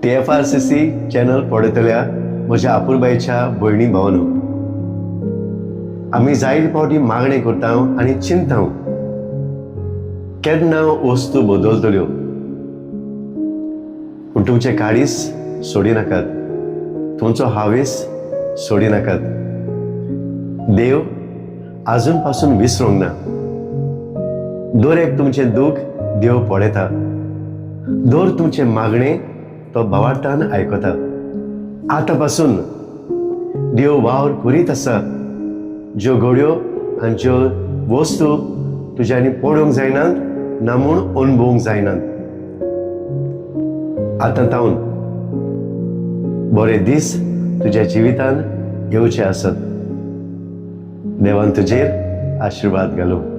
TFRCC channel पळयतल्या म्हज्या आपुलबायच्या भयणी भावानो, आमी जायते फावटी मागणें करता आनी चिंतता, केन्ना वस्तू बदलतल्यो. पूण तुमचे काळीज सोडी नाकात, तुमचो हावेस सोडी नाकात. देव आजून पासून विसरूंक ना. दर एक तुमचें दूख देव पळयता. दर तुमचें मागणें तो भावार्थान आयकता. आतां पासून देव वावर करीत आसा. ज्यो घड्यो आनी ज्यो वस्तू तुज्यांनी पळोवंक जायनात ना म्हूण अणभवूंक जायनात, आतां तावन बरे दीस तुज्या जिवितान येवचे आसत. देवान तुजेर आशिर्वाद घालूं.